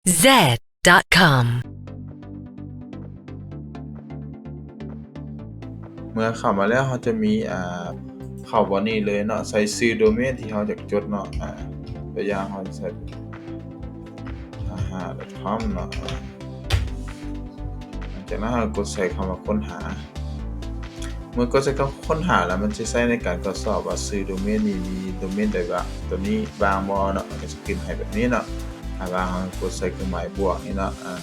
Z dot com. ເມື່ອເຂົ້າມາແລ້ວ ເຮົາຈະມີ ອ່າ ເຂົ້າບ່ອນນີ້ເລີຍເນາະ ໃສ່ຊື່ໂດເມນທີ່ເຮົາຢາກຈົດເນາະ ອ່າ ຕົວຢ່າງເຮົາຈະໃສ່ ຫ້າຫ້າ ດອດ ຄອມ ເນາະ ອ່າ ຫຼັງຈາກນັ້ນເຮົາກົດໃສ່ຄຳວ່າຄົ້ນຫາ. ເມື່ອກົດໃສ່ຄຳຄົ້ນຫາແລ້ວ ມັນຈະໃຊ້ໃນການກວດສອບວ່າຊື່ໂດເມນນີ້ມີໂດເມນໃດບ້າງ ຕົວນີ້ບ້າງບໍ່ເນາະ ມັນກໍຈະຂຶ້ນໃຫ້ແບບນີ້ເນາະ. ຖ້າວ່າເຮົາກົດໃສ່ເຄື່ອງໝາຍບວກນີ້ເນາະ ອ່າ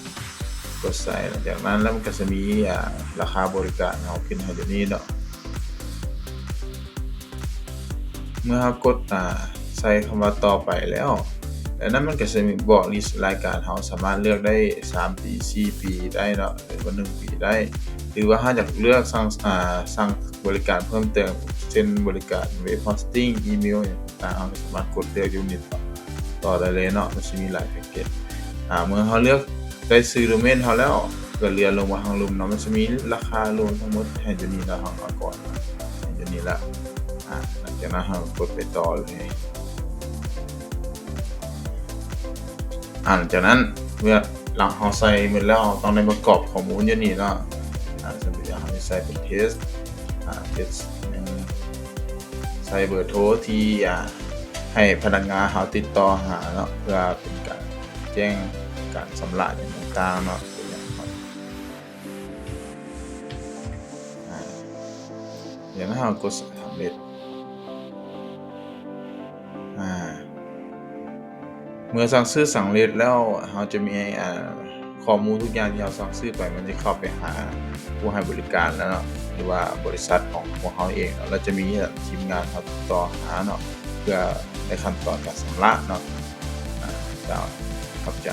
ກົດໃສ່ ຫຼັງຈາກນັ້ນແລ້ວມັນກໍຈະມີ ອ່າ ລາຄາບໍລິການເຮົາຂຶ້ນໃຫ້ແບບນີ້ເນາະ. ເມື່ອເຮົາກົດ ອ່າ ໃສ່ຄຳວ່າຕໍ່ໄປແລ້ວ ແລ້ວນັ້ນມັນກໍຈະມີບອກລິດລາຍການ ເຮົາສາມາດເລືອກໄດ້ສາມປີ ສີ່ປີໄດ້ເນາະ ຫຼືວ່າໜຶ່ງປີໄດ້ ຫຼືວ່າເຮົາຢາກເລືອກສັ່ງ ອ່າ ສັ່ງບໍລິການເພີ່ມເຕີມ ເຊັ່ນ ບໍລິການເວັບໂຮສຕິງ ອີເມວ ຫຍັງຕ່າງໆ ເຮົາກໍສາມາດກົດເລືອກຢູ່ນີ້ຕໍ່ໄດ້ເລີຍເນາະ. ມັນຊິມີຫຼາຍແພັກເກັດ ອ່າ ເມື່ອເຮົາເລືອກ ໄດ້ຊື່ໂດເມນເຮົາແລ້ວ ກໍເລື່ອນລົງມາທາງລຸ່ມເນາະ ມັນຈະມີລາຄາລວມທັງໝົດໃຫ້ຢູ່ນີ້ແລ້ວ ເຮົາກໍກອດໃຫ້ຢູ່ນີ້ແລ້ວ ອ່າ ຫຼັງຈາກນັ້ນເຮົາກົດໄປຕໍ່ເລີຍ ອ່າ ຫຼັງຈາກນັ້ນ ເມື່ອຫຼັງເຮົາໃສ່ໝົດແລ້ວ ເຮົາຕ້ອງໄດ້ມາກອກຂໍ້ມູນຢູ່ນີ້ເນາະ ອ່າ ສົມມຸດວ່າເຮົາຈະໃສ່ເປັນເທສ ອ່າ ເທສ ໃສ່ເບີໂທທີ່ ອ່າ ໃຫ້ພະນັກງານເຮົາຕິດຕໍ່ຫາເນາະ ເພື່ອເປັນການແຈ້ງການຊຳລະຫຍັງຕ່າງໆເນາະ ຕົວຢ່າງເນາະ ອາ ຢ່າງນັ້ນເຮົາກົດສຳເລັດ ອາ ເມື່ອສັ່ງຊື້ສຳເລັດແລ້ວ ເຮົາຈະມີ ອາ ຂໍ້ມູນທຸກຢ່າງທີ່ເຮົາສັ່ງຊື້ໄປ ມັນຈະເຂົ້າໄປຫາຜູ້ໃຫ້ບໍລິການແລ້ວເນາະ ຫຼືວ່າບໍລິສັດຂອງພວກເຮົາເອງເນາະ ແລ້ວຈະມີທີມງານເຮົາຕິດຕໍ່ຫາເນາະ ເພື່ອໃນຂັ້ນຕອນການຊຳລະເນາະ. ອາ ເຈົ້າ ຂອບໃຈ.